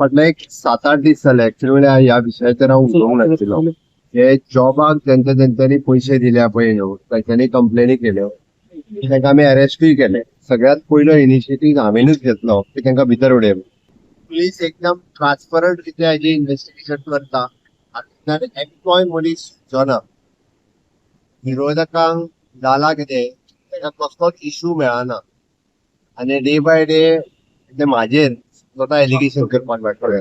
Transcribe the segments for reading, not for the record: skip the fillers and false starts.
फाटले एक 7-8 दीस जाले एक्चुअली म्हळ्यार ह्या विशयाचेर हांव उलोवंक नाशिल्लो. हे जॉबाक तेंच्या तेंच्यांनी पयशे दिल्या पळय न्हू, तेंच्यांनी कंप्लेनी केल्यो, तांकां आमी अरेस्टूय केले. सगळ्यात पयलो इनिशिएटीव हांवेनूच घेतलो की तांकां भितर उडयलो. पुलीस एकदम ट्रान्सपरंट रित्या हेजें इन्वेस्टिगेशन करता आनी एकटोय मनीस सुटचो ना. विरोधकांक जाला कितें, तांकां कसलोच इशू मेळना आनी डे बाय डे ते म्हाजेर स्वता एलिगेशन करपाक लागले.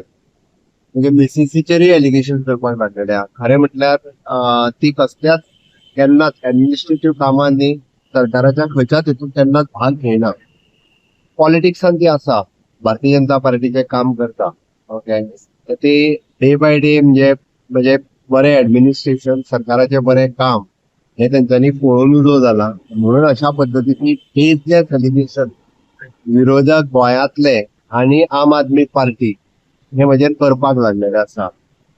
म्हणजे मिसिसीचेरूय एलिगेशन करपाक लागलेले. खरें म्हटल्यार ती कसल्याच केन्नाच एडमिनिस्ट्रेटीव कामांनी सरकाराच्या खंयच्याच हितून केन्नाच भाग घेयना. पॉलिटिक्सान ती आसा, भारतीय जनता पार्टीचें काम करता. ओके, तर ती डे बाय डे म्हणजे म्हणजे बरें एडमिनिस्ट्रेशन, सरकाराचें बरें काम हें तेंच्यांनी पळोवन उजो जाला, म्हणून अशा पद्दतीची बेजलेस एलिगेशन विरोधक गोंयांतले आनी आम आदमी पार्टी हे म्हजेर करपाक लागलेले आसा.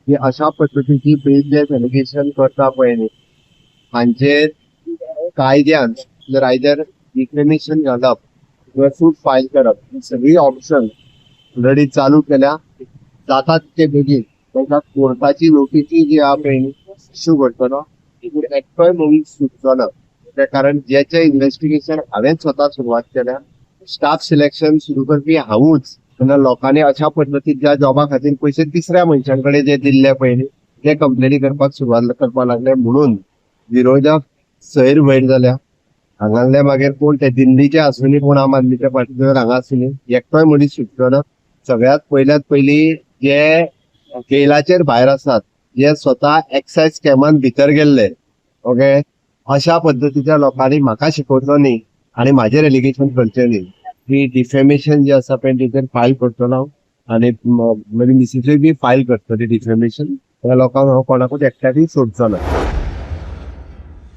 की अशा पद्दतीची बेजलेस एलिगेशन करता पळय न्ही, हांचेर कायद्यान जर आयदर डिफेमेशन घालप किंवा सूट फायल करप, ही सगळी ऑप्शन ऑलरेडी चालू केल्या. जाता तितके बेगीन तांकां कोर्टाची नोटीसी जी आहा पळय न्ही इश्यू करतलो. तितून एकटोय मनीस सुटचो ना, कारण ज्याचें इन्वेस्टिगेशन हांवें स्वता सुरवात केल्या, स्टाफ सिलेक्शन सुरू करपी हांवूच. तेन्ना लोकांनी अशा पद्दतीन ज्या जॉबा खातीर पयशे तिसऱ्या मनशां कडेन जे दिल्ले पळय न्ही, ते कंप्लेनी करपाक सुरवात करपाक लागले. म्हणून विरोधक सैर वयर जाल्या. हांगासरले मागीर कोण ते दिल्लीचे आसूनी, कोण आम आदमीच्या पार्टीचे हांगा आसूनी, एकटोय मनीस सुटचो ना. सगळ्यात पयल्यात पयली जे जेलाचेर भायर आसात, जे स्वता एक्सायज स्कॅमान भितर गेल्ले, ओके, अशा पद्दतीच्या लोकांनी म्हाका शिकोवचो न्ही आनी म्हाजेर एलिगेशन करचें न्ही. ही डिफेमेशन जे आसा पळय तेचेर फायल करतलो हांव आनी मागीर मिसिसूय बी फायल करतली डिफेमेशन. त्या लोकांक हांव कोणाकूच एकट्याकूय सोडचो ना.